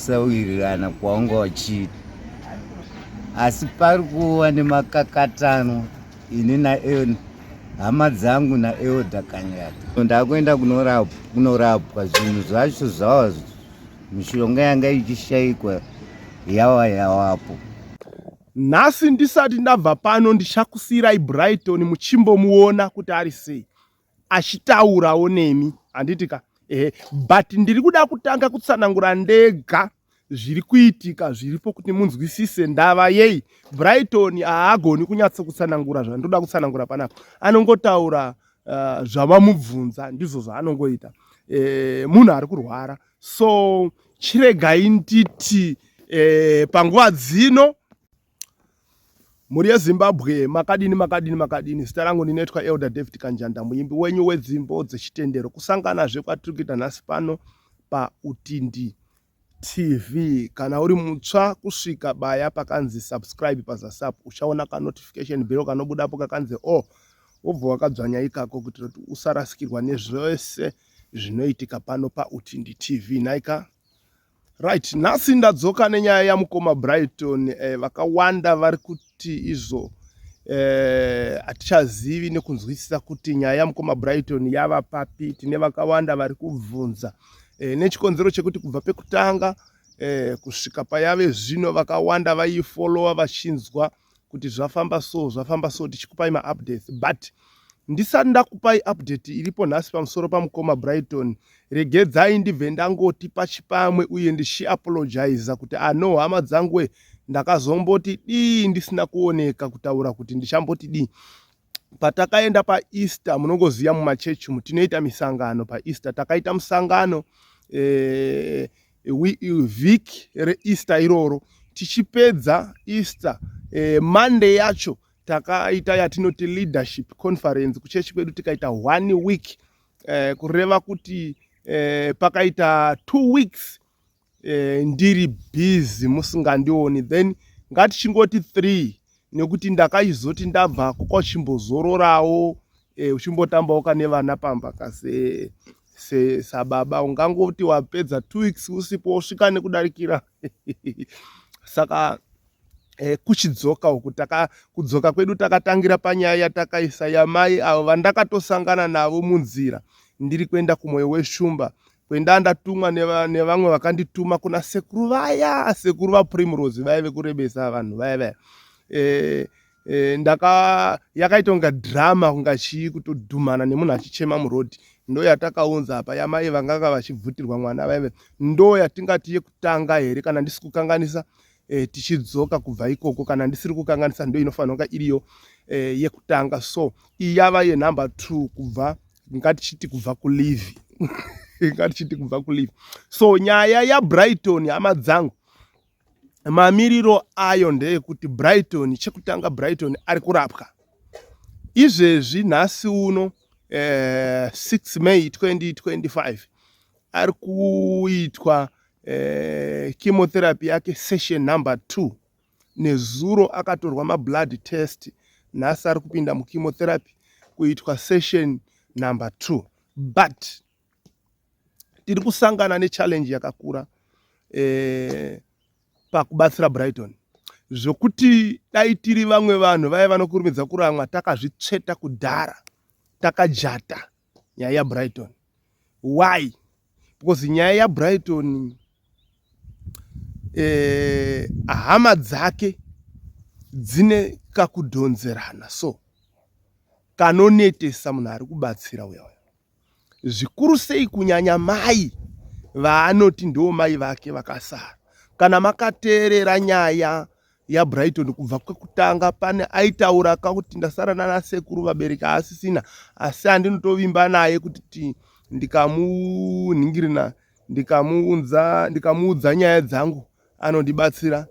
nekusawirirana kwawanga wachiita asi pari kuva nemakakatanwa ini nael hama dzangu naelder Kanyata. Ndakuenda kunorapwa zvinhu zvacho zvava mishonga yanga ichishaikwa yawa yawapo. Nhasi ndisati ndabva pano ndichakusiirai Brighton muchimbomuona kuti ari sei achitaurawo nemi handiti ka ehe but ndiri kuda kutanga kutsanangura ndega zviri kuitika zviripo kuti munzwisise ndava yei Brighton haagoni kunyatso kutsanangura zvandoda kutsanangura panapa anongotaura zvavamubvunza ndizvo zvaanongoita e, munhu ari kurwara so chiregai nditi e, panguva dzino mhuri yezimbabwe makadini makadini makadini zita rangu ndinoitwa elder david kanjanda muimbi wenyu wedzimbo dzechitendero kusanganazve kwatiri kuita nhasi pano pautindi TV. Kana uri mutsva kusvika baya pakanzi subscribe pazasi apo uchaona ka notification bell kanobudapo kakanzi all wobva wakadzvanya ikako kuitira kuti usarasikirwa nezvese zvinoitika pano paUtindi TV. Nhaika right, nhasi ndadzoka nenyaya yamukoma Brighton. Vakawanda vari kuti izvo hatichazivi nekunzwisisa kuti nyaya yamukoma Brighton yava papi. Tine vakawanda vari kubvunza nechikonzero chekuti kubva pekutanga kusvika payave zvino vakawanda vaifollowa vachinzwa kuti zvafamba so zvafamba so tichikupai maupdates. But ndisati ndakupai update iripo nhasi pamusoro pamukoma Brighton, regedzai ndibve ndangoti pachipamwe uye ndichiapologiza kuti ano hama dzangu, ndakazomboti dii ndisina kuoneka kutaura kuti ndichamboti dii patakaenda paEaster. Munongoziva mumachechi umu tinoita misangano paEaster. Takaita musangano vhiki reEaster iroro. Tichipedza Easter, Monday yacho takaita yatinoti leadership conference kuchechi kwedu. Tikaita one week, kureva kuti pakaita 2 weeks ndiri busy musingandioni. Then ngatichingoti three nekuti ndakaizoti ndabvako kwachimbozororawo, uchimbotambawo kane vana pamba kase sababa ungangoti wapedza 2 weeks usipo wosvika nekudarikira. Saka kuchidzoka uku kudzoka kwedu takatangira panyaya yatakaisa yamai avo vandakatosangana navo munzira ndiri kuenda kumwoyo weshumba kwenda ndatumwa nevamwe vakandituma kuna sekuru vaya, sekuru vaPrimrose vaya vekurebesa vanhu vaya vaya. E, e, ndaka yakaita kunga drama, kunga chii, kutodhumana nemunhu achichema murodhi. Ndo yatakaunza apa yamai vanganga vachibvutirwa mwana vaive. Ndo yatingati yekutanga here kana ndisi kukanganisa? Tichidzoka kubva ikoko, kana ndisiri kukanganisa, ndo inofanira kunga iriyo yekutanga. So iyi yava yenumber 2 kubva, ngatichiti kubva kuleave, ngatichiti kubva kuleave. So nyaya yaBrighton, hama dzangu, mamiriro ayo ndeyekuti Brighton, chekutanga, Brighton ari kurapwa izvezvi nhasi uno, 6 May 2025. Ari kuitwa chemotherapy yake, session number 2. Nezuro akatorwa mablood test. Nhasi ari kupinda muchemotherapy kuitwa session number 2, but tiri kusangana nechallenge yakakura pakubatsira Brighton, zvokuti dai tiri vamwe vanhu vaya vanokurumidza kuramwa, takazvitsveta kudhara, takajata nyaya yaBrighton. Why? Because nyaya yaBrighton, hama dzake dzine kakudhonzerana so kanonetesa munhu ari kubatsira uya uya, zvikuru sei kunyanya mai vaanoti ndo mai vake vakasara. Kana makateerera nyaya yaBrighton kubva kwekutanga, pane aitaura kakuti ndasara nanasekuru, vabereki haasisina, asi andinotovimba naye kuti ndikamunhingirina, ndikamuudza ndikamuudza nyaya dzangu anondibatsira,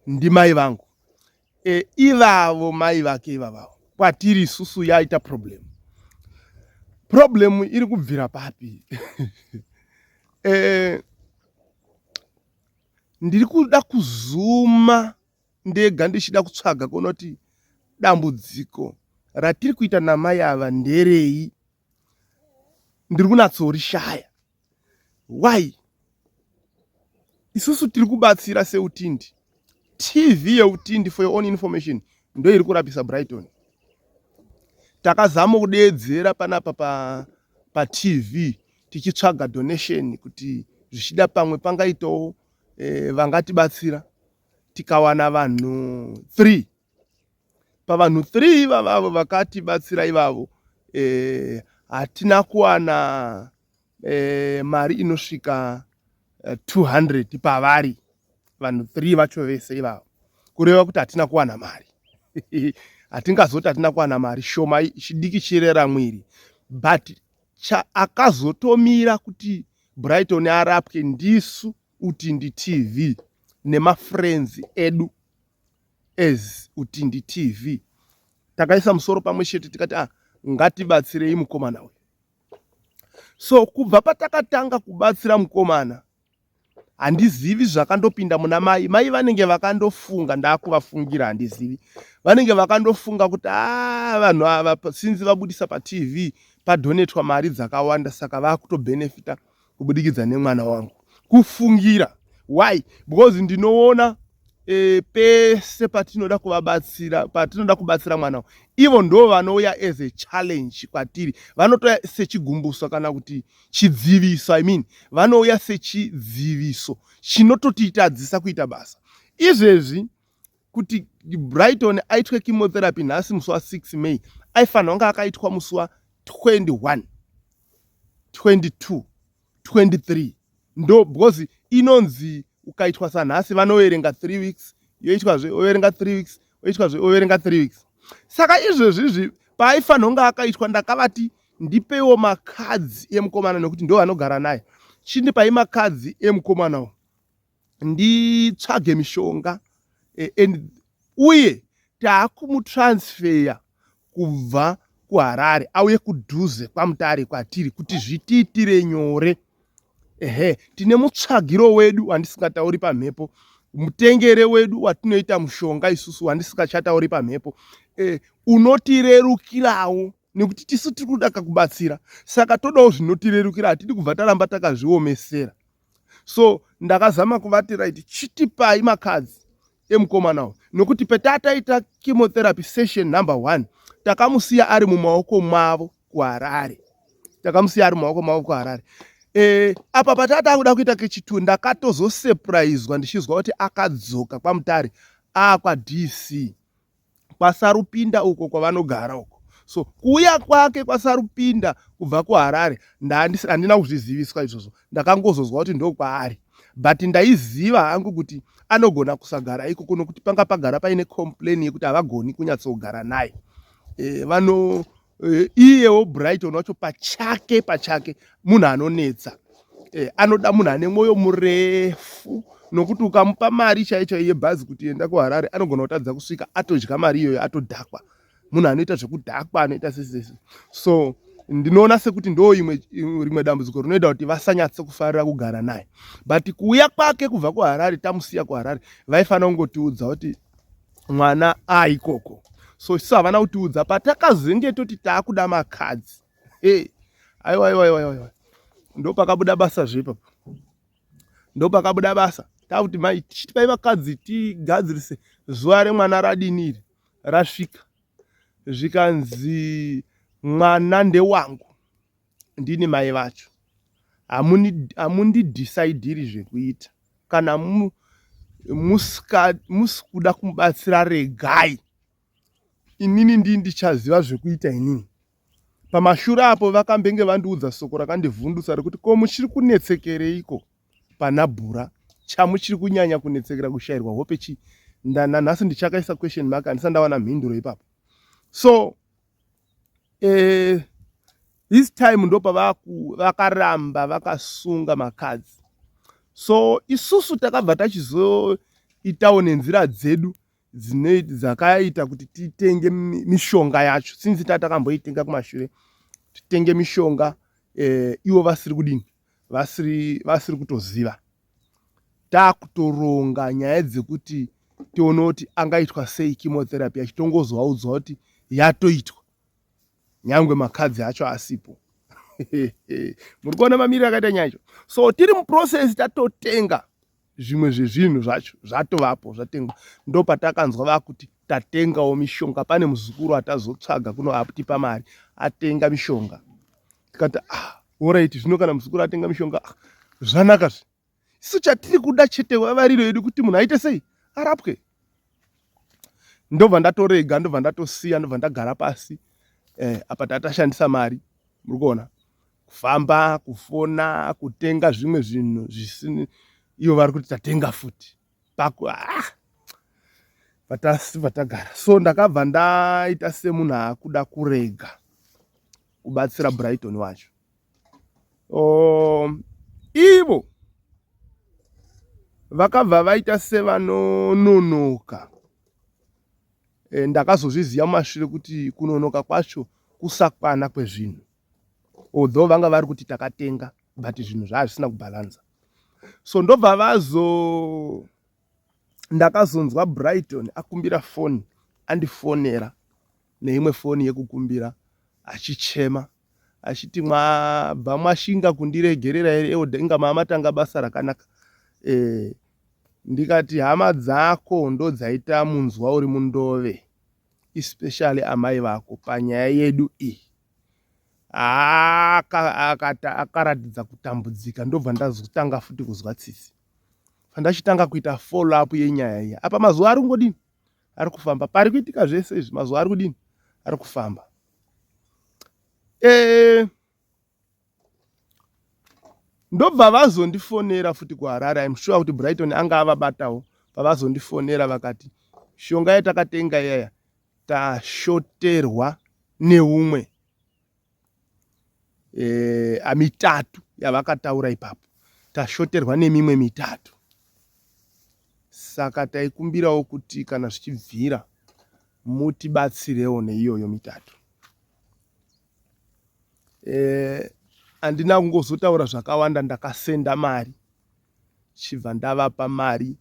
ndimai vangu. Ivavo mai vake ivavavo kwatiri isusu yaita problem. Problem iri kubvira papi? Ndiri kuda kuzuma ndega ndichida kutsvaga kuona kuti dambudziko ratiri kuita namai ava nderei. Ndiri kunatsorishaya. Why? Isusu tiri kubatsira seUtindi. TV yeUtindi, for your own information, ndo iri kurapisa Brighton. Takazama kudeedzera panapa paTV tichitsvaga donation kuti zvichida pamwe pangaitawo vangatibatsira. Tikawana vanhu 3. Pavanhu 3 ivavavo vakatibatsira ivavo, hatina kuwana mari inosvika 200 pavari vanhu 3 vacho vese ivavo. Kureva kuti hatina kuwana mari. Hatingazoti hatina kuwana mari shoma, chidiki chirera mwiri, but akazotomira kuti Brighton arapwe ndisu Utindi TV nemafriends edu. As Utindi TV takaisa musoro pamwe chete, tikati, "Ah, ngatibatsirei mukomana uyu." So kubva patakatanga kubatsira mukomana, handizivi zvakandopinda muna mai. Mai vanenge vakandofunga, ndaakuvafungira, handizivi, vanenge vakandofunga kuti a, vanhu ava sinzi vabudisa paTV, padonetwa mari dzakawanda, saka vaakutobhenefita kubudikidza nemwana wangu. Kufungira. Why? Because ndinoona pese patinoda kuvabatsira, patinoda kubatsira mwana, ivo ndo vanouya as a challenge kwatiri. Vanotoya sechigumbuso kana kuti chidziviso. I mean, vanouya sechidziviso chinototiitadzisa kuita basa. Izvezvi kuti Brighton aitwe chemotherapy nhasi musi wa6 May, aifanira kunge akaitwa musi wa21, 22, 23, ndo because inonzi ukaitwa sanhasi vanoverenga 3 weeks, yoitwazve overenga 3 weeks, oitwazve overenga 3 weeks. Saka izvezvizvi paaifanira kunge akaitwa, ndakavati ndipewo makadzi emukomana, nekuti ndo vanogara naye. Chindipai makadzi emukomana, nditsvage mishonga and uye taakumutransferya kubva kuHarare auye kudhuze kwaMutare kwatiri kuti zvitiitire nyore. Ehe, tine mutsvagiro wedu wandisingatauri pamhepo, mutengere wedu watinoita mushonga isusu wandisingachatauri pamhepo, unotirerukirawo, nekuti tisu tiri kuda kakubatsira, saka todawo zvinotirerukira. Hatidi kubva taramba takazviomesera. So ndakazama kuvati, "Right, chitipai makadzi emukomana uyu," nokuti petataita chemotherapy session number one, takamusiya ari mumaoko mavo kuHarare. Takamusiya ari mumaoko mavo kuHarare. Apa patata kuda kuita kechitu, ndakatozosurpriswa ndichizwa kuti akadzoka kwaMutare, akwaDC kwaSarupinda uko kwavanogara uko. So kuuya kwake kwaSarupinda kubva kuHarare, handina kuzviziviswa izvozvo. Ndakangozozwa kuti ndokwaari, but ndaiziva hangu kuti anogona kusagara ikoko, nokuti panga pagara paine complain yekuti havagoni kunyatsogara naye. Vano iyewo Brighton wacho pachake pachake munhu anonetsa. Anoda munhu ane mwoyo murefu, nokuti ukamupa mari chaicho yebhazi kuti enda kuHarare, anogona kutadza kusvika, atodya mari iyoyo, atodhakwa. Munhu anoita zvekudhakwa, anoita sesese. So ndinoona sekuti ndo imwe rimwe dambudziko rinoita kuti vasanyatse kufarira kugara naye. But kuuya kwake kubva kuHarare, tamusiya kuHarare, vaifanira kungotiudza kuti mwana aikoko. So isu havana kutiudza. Patakazenge toti taakuda makadzi, hey, aiwa, aiwa, aiwa, aiwa, ndo pakabuda basa zvepapo, ndo pakabuda basa. Takuti, "Mai, tichitipai vakadzi tigadzirise, zuva remwana radini iri rasvika." Zvikanzi, "Mwana ndewangu, ndini mai vacho, hamundidhisaidhiri zvekuita. Kana musi kuda kumubatsira, regai, inini ndii ndichaziva zvekuita inini." Pamashure apo vakambenge vandiudza soko rakandivhundutsa rekuti, "Ko muchiri kunetsekereiko pana Bhura? Chamuchiri kunyanya kunetsekera kushayirwa hope chii?" Nanhasi ndichakaisa question mark, handisati ndawana mhinduro ipapo. So this time ndopavakaramba vakasunga makadzi. So isusu takabva tachizoitawo nenzira dzedu dzakaita kuti titenge mishonga yacho, sinzi tatakamboitenga kumashure, titenge mishonga ivo vasiri kudini, vasiri kutoziva. Taakutoronga nyaya dzekuti tione kuti angaitwa sei chemotherapy, achitongozwaudzwa kuti yatoitwa, nyangwe makadzi acho asipo. Muri kuona mamiriro akaita nyaya yacho. So tiri muprocess, tatotenga. Zvimwe zvezvinhu zvacho zvatovapo, zvatengwa. Ndopatakanzwa vakuti tatengawo mishonga, pane muzukuru atazotsvaga kuno atipa mari atenga mishonga. Tikati ah, alright, zvino kana muzukuru atenga mishonga, ah, zvanaka zve. Isu chatiri kuda chete vavariro yedu kuti munhu aite sei, arapwe. Ndobva ndatorega, ndobva ndatosiya, ndobva ndagara pasi. Apa tatashandisa mari, muri kuona, kufamba, kufona, kutenga zvimwe zvinhu zvisini, ivo vari kuti tatenga futi paku vatagara. So ndakabva ndaita semunhu akuda kurega kubatsira Brighton wacho. Ivo vakabva vaita sevanononoka. Ndakazozviziva mumashure kuti kunonoka kwacho kusakwana kwezvinhu, although vanga vari kuti takatenga, but zvinhu zvaa zvisina kubhalanza. So ndobva vazo ndakazonzwa Brighton akumbira foni, andifonera neimwe foni yekukumbira, achichema achiti, "Mwabva mwashinga kundiregerera here, elder? Inga maamatanga basa rakanaka." Ndikati, "Hama dzako ndo dzaita munzwa uri mundove, especially amai vako panyaya yedu iyi." Akaratidza kutambudzika. Ndobva ndazotanga futi kuzwa tsitsi pandachitanga kuita follow up yenyaya iyi. Apa mazuva ari kungodini, ari kufamba. Pari kuitika zvese izvi, mazuva ari kudini, ari kufamba. Ndobva vazondifonera futi kuHarare. I'm sure kuti Brighton anga avabatawo. Pavazondifonera vakati shonga yatakatenga iyaya tashoterwa neumwe, mitatu yavakataura ipapo, tashoterwa nemimwe mitatu, saka taikumbirawo kuti kana zvichibvira mutibatsirewo neiyoyo mitatu. Handina kungozotaura zvakawanda, ndakasenda mari, chibva ndavapa mari,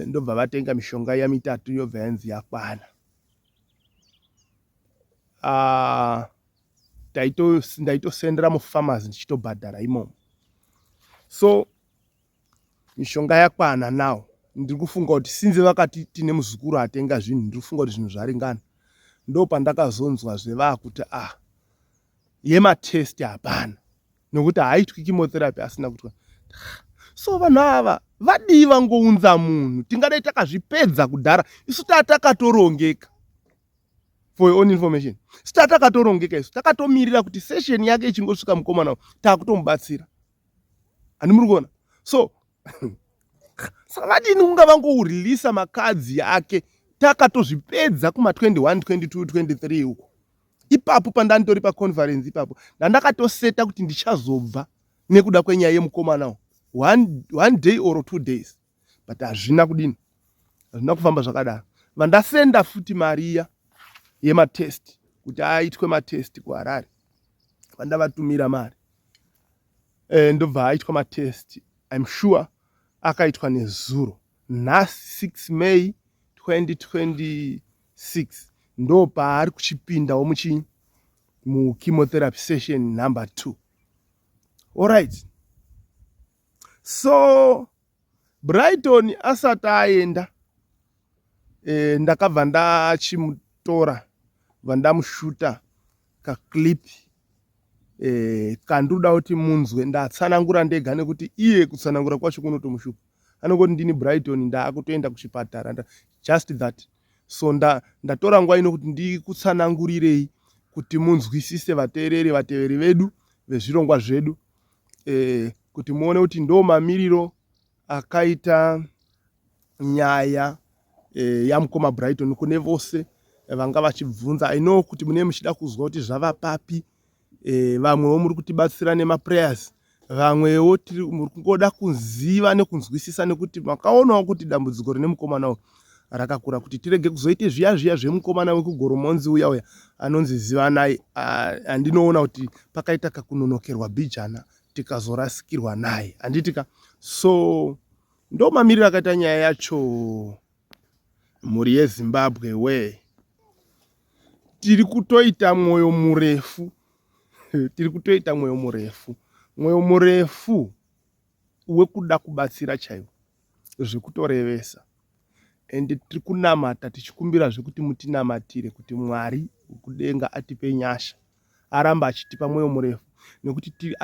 ndobva vatenga mishonga iya mitatu, yobva yanzi yakwana. Ndaitosendera mupharmacy ndichitobhadhara imomo. So mishonga yakwana. Now ndiri kufunga kuti since vakati tine muzukuru atenga zvinhu, ndiri kufunga kuti zvinhu zvaringana. Ndo pandakazonzwazve vaakuti, ah, yematest hapana, nokuti haaitwi chemotherapy asina kutwa. So vanhu ava vadii vangounza munhu? Tingadai takazvipedza kudhara isu, takatorongeka. For your own information, isu takatorongeka, isu takatomirira kuti session yake ichingosvika, mukomana taakutomubatsira. Handi muri kuona? So saka vadini kunga vangoureleasa macards ake? Takatozvipedza kuma21 22 23 uko. Ipapo pandanditori paconference ipapo, ndandakatoseta kuti ndichazobva nekuda kwenyaya yemukomana one day or 2 days, but hazvina kudini, hazvina kufamba zvakadaro. Vandasenda futi mari iya yematest kuti aitwe matest kuHarare, vandavatumira mari, ndobva aitwa matest. I'm sure akaitwa nezuro. Nhasi 6 May 2026 ndo paari kuchipindawo muchii, muchemotherapy session number 2. Alright, so Brighton asati aenda, ndakabva ndachimutora, vandamushuta kaclip kandiroda kuti munzwe ndatsanangura ndega, nekuti iye kutsanangura kwacho kunotomushupa. Anongoti, "Ndini Brighton, ndaakutoenda kuchipatara." Just that. So ndatora nguva ino kuti ndikutsanangurirei kuti munzwisise, vateereri, vateveri vedu vezvirongwa zvedu, kuti muone kuti ndo mamiriro akaita nyaya yamukoma Brighton. Kune vose vanga vachibvunza, I know kuti mune muchida kuzwa kuti zvava papi. Vamwewo muri kutibatsira nemaprayers, vamwewo muri kungoda kuziva nekunzwisisa, nekuti makaonawo kuti dambudziko rine mukomana uyu rakakura, kuti tirege kuzoite zviya zviya zvemukomana wekuGoromonzi uya uya anonzi Zivanai, andinoona kuti pakaita kakunonokerwa bhijana, tikazorasikirwa naye, handitika? So ndo mamiriro akaita nyaya yacho, mhuri yeZimbabwe we. Tiri kutoita mwoyo murefu, tiri kutoita mwoyo murefu. Mwoyo murefu wekuda kubatsira chaiwo zvekutorevesa ende tiri kunamata tichikumbira zvekuti mutinamatire kuti Mwari wekudenga atipe nyasha aramba achitipa mwoyo murefu nekuti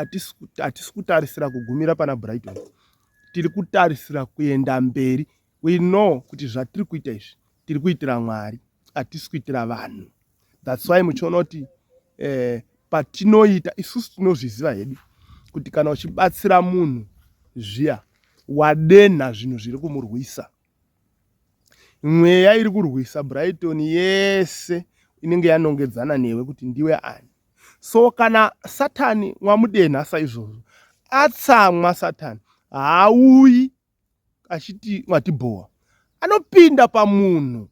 hatisi kutarisira kugumira pana Brighton, tiri kutarisira kuenda mberi. We know kuti zvatiri kuita izvi tiri kuitira Mwari, hatisi kuitira vanhu. That's why muchiona kuti patinoita isusu tinozviziva hedu kuti kana uchibatsira munhu zviya wadenha zvinhu zviri kumurwisa. Mweya iri kurwisa Brighton yese inenge yanongedzana newe kuti ndiwe ani. So kana Satani wamudenha saizvozvo, atsamwa Satani, haauyi achiti mwatibhowa, anopinda pamunhu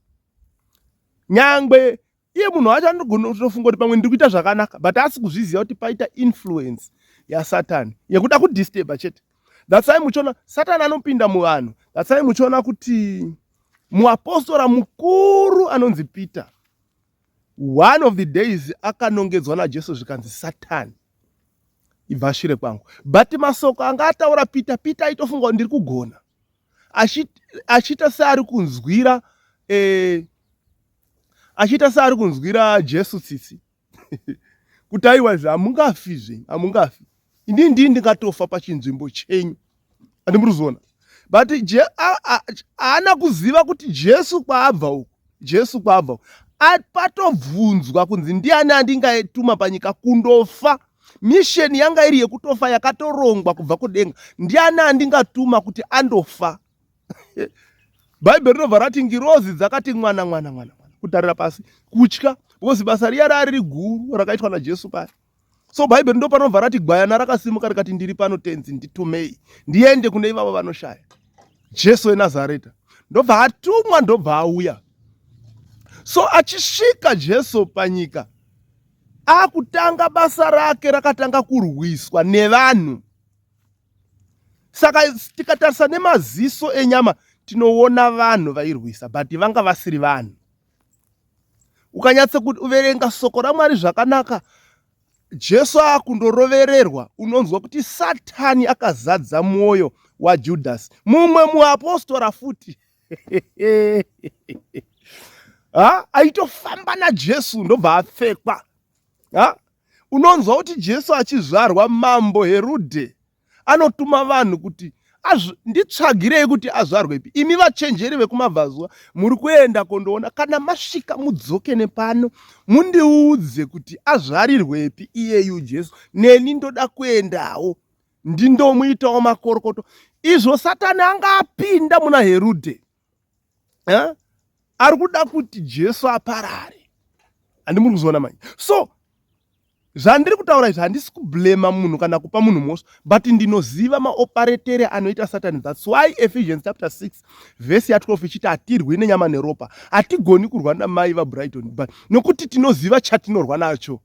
nyangwe iye munhu wacho anogona kutofunga kuti pamwe ndiri kuita zvakanaka, but asi kuzviziva kuti paita influence yaSatani yekuda kudisturba chete. That's why muchiona Satani anopinda muvanhu. That's why muchiona kuti muapostora mukuru anonzi Peter, one of the days akanongedzwa naJesu zvikanzi, "Satani, ibva shure kwangu." But masoko anga ataura Peter, Peter aitofunga kuti ndiri kugona, achiita seari kunzwira achiita seari kunzwira Jesu tsitsi kuti aiwa, izvi hamungafi zvenyu, hamungafi, ini ndii ndingatofa pachinzvimbo chenyu. Handimuri but haana kuziva kuti Jesu kwaabva uku, Jesu kwaabva uku patobvunzwa kunzi ndiani andingatuma panyika kundofa. Mission yanga iri yekutofa yakatorongwa kubva kudenga. Ndiani andingatuma kuti andofa? Bhaibheri rinobva rati ngirozi dzakati mwana mwana mwana mwana kutarira pasi kutya, because basa riya rari guru rakaitwa naJesu paya. So Bhaibheri ndo panobva rati gwayana rakasimuka rikati, "Ndiri pano, Tenzi, nditumei ndiende kune ivavo vanoshaya." Jesu weNazareta ndobva atumwa, ndobva auya. So achisvika Jesu panyika, akutanga basa rake rakatanga kurwiswa nevanhu. Saka tikatarisa nemaziso enyama tinoona vanhu vairwisa, but vanga vasiri vanhu. Ukanyatsa kuverenga soko raMwari zvakanaka, Jesu akundorovererwa, unonzwa kuti Satani akazadza mwoyo waJudhasi, mumwe muapostora futi ha aitofamba naJesu, ndobva apfekwa. Ha, unonzwa kuti Jesu achizvarwa, mambo Herudhe anotuma vanhu kuti, "Nditsvagirei kuti azvarwepi. Imi vachenjeri vekumabvazuva muri kuenda kondoona, kana masvika mudzoke nepano mundiudze kuti azvarirwepi iyeyu Jesu. Neni ndoda kuendawo ndindomuitawo makorokoto." Izvo Satani anga apinda muna Herudhe, eh? Ari kuda kuti Jesu aparare. Handimuri kuzoona manje? So zvandiri kutaura izvi, handisi kublema munhu kana kupa munhu mhosva, but ndinoziva maoperetere anoita Satani. That's why Ephesians chapter 6 vhesi ya12 ichiti hatirwi nenyama neropa. Hatigoni kurwa namai vaBrighton, but nokuti tinoziva chatinorwa nacho,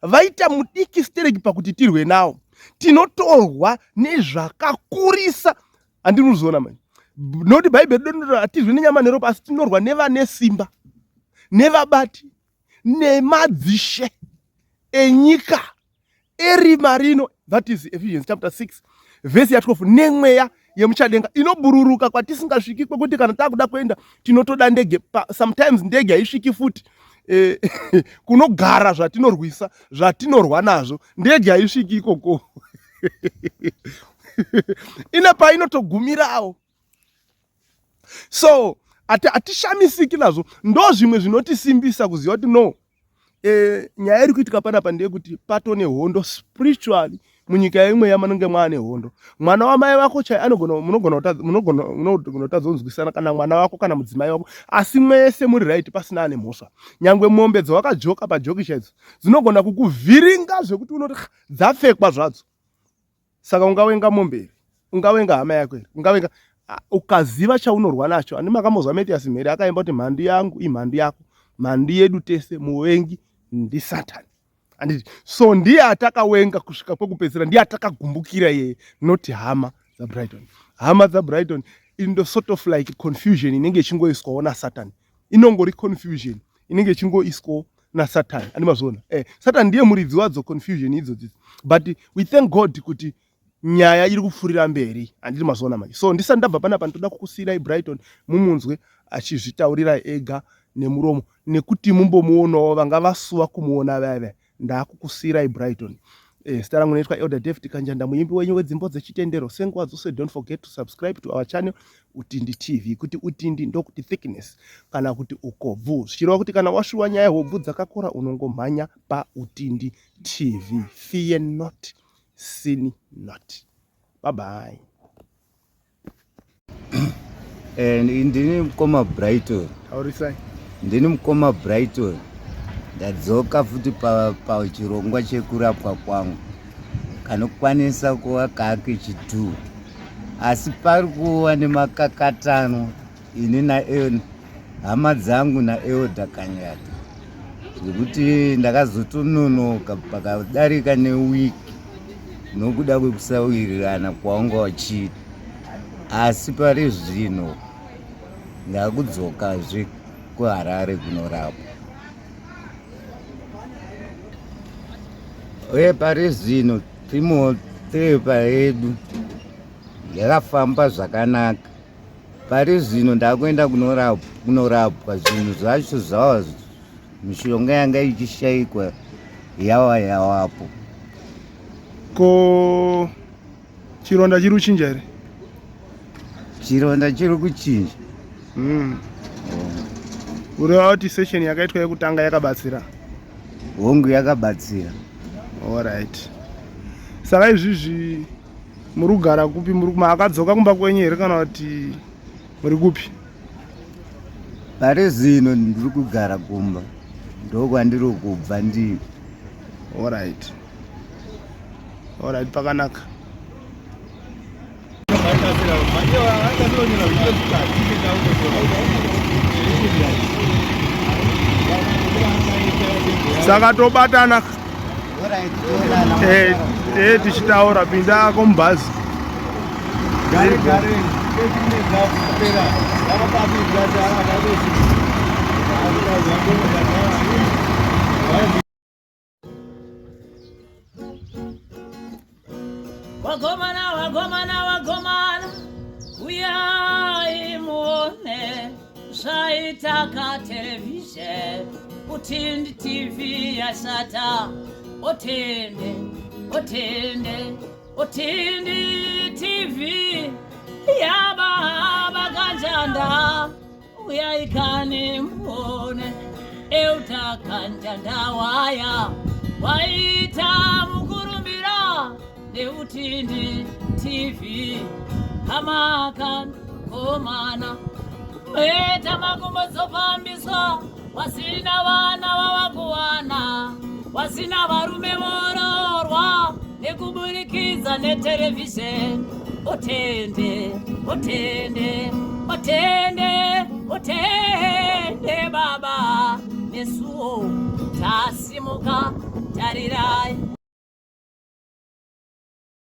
vaita mudiki stereki pakuti tirwe nawo. Tinotorwa nezvakakurisa. Handiri kuzoona manje? Nokuti Bhaibheri rinoti hatirwi nenyama neropa, asi tinorwa nevane simba, nevabati, nemadzishe enyika erima rino. That is Ephesians chapter 6 vhesi ya12. Nemweya yemuchadenga inobururuka kwatisingasviki, kwekuti kana takuda kuenda tinotoda ndege. Sometimes ndege haisviki futi kunogara zvatinorwisa, zvatinorwa nazvo. Ndege haisviki ikoko, ine painotogumirawo. So hatishamisiki nazvo. Ndo zvimwe zvinotisimbisa kuziva kuti no, nyaya iri kuitika panapa ndeyekuti pato nehondo spiritually munyika yemweya. Manenge maane hondo. Mwana wamai vako chai anogona, munogona kutadzonzwisana, kana mwana wako kana mudzimai wako, asi mwese muri right, pasina ane mhosva. Nyangwe mombe dzawakajoka pajoki chaidzo dzinogona kukuvhiringa zvekuti unoti dzapfekwa zvadzo. Saka ungawenga mombe here? Ungawenga hama yako here? Ungawenga? Ukaziva chaunorwa nacho. Ani makamozwa Mathias Mhere akaimba kuti mhandu yangu imhandu yako, mhandu yedu tese, muvengi ndiSatani, handiti? So ndiye atakawenga kusvika kwekupedzisira, ndiye atakagumbukira iyeye, not hama dzaBrighton. Hama dzaBrighton indo sort of like confusion inenge ichingoiswawo naSatani. Inongori confusion inenge ichingoiswawo naSatani. Andi mazviona? Satani ndiye muridzi wadzo confusion idzodzidzi, but we thank God kuti Nyaya iri kupfuurira mberi, handiti mazoona manje. So ndisati ndabva panapa ndinoda kukusiirai Brighton mumunzwe achizvitaurira ega nemuromo nekuti mumbomuonawo vanga vasuwa kumuona vaya vaya. Ndakukusiirai Brighton. Eh, zita rangu rinoitwa Elder David Kanjanda, muimbi wenyu wedzimbo dzechitendero. Senguva dzose, don't forget to subscribe to our channel Utindi TV. Kuti Utindi ndokuti thickness kana kuti ukobvu, zvichireva kuti kana washuwa nyaya hobvu dzakakora unongomhanya paUtindi TV. Fear not, sin not. Bye bye. Eh, ndini mukoma Brighton. Taurisai. Ndini mukoma Brighton. Ndadzoka futi pachirongwa pa chekurapwa kwangu kanokwanisa kuva kake chitu asi pari kuva nemakakatanwa ini na hama dzangu naelder Kanyata zvekuti ndakazotononoka pakadarika newiki nokuda kwekusawirirana kwawanga wachiita asi pari zvino ndakudzokazve kuHarare kunorapwa uye pari zvino chemotherapy yedu yakafamba zvakanaka. Pari zvino ndakuenda kunorapwa zvinhu zvacho zvava mishonga yanga ichishaikwa yawa yawapo. Ko chironda chiri kuchinja here? Chironda chiri kuchinja. Kureva kuti session yakaitwa yekutanga yakabatsira? Hongu, yakabatsira. Alright. Saka izvizvi muri kugara kupi? Muri makadzoka kumba kwenyu here kana kuti muri kupi? Pari zvino ndiri kugara kumba, ndokwandiri kubva ndiri. Alright. Alright, pakanaka. Saka tobatana eh, eh, tichitaura pinda ako mubhazi. Wagomana, wagomana, wagomana, uyai muone zvaita katerevhizheni Utindi TV yashata. Otende, otende, Utindi TV yababa Kanjanda. Uyai kani muone Elder Kanjanda waya waita mukurumbira neUtindi TV hamakan komana meta makumbo dzofambiswa wasina vana vavakuwana wasina varume vororwa nekuburikidza neterevhizheni. Otende, otende, otende, otende baba, nesuwo tasimuka tarirai.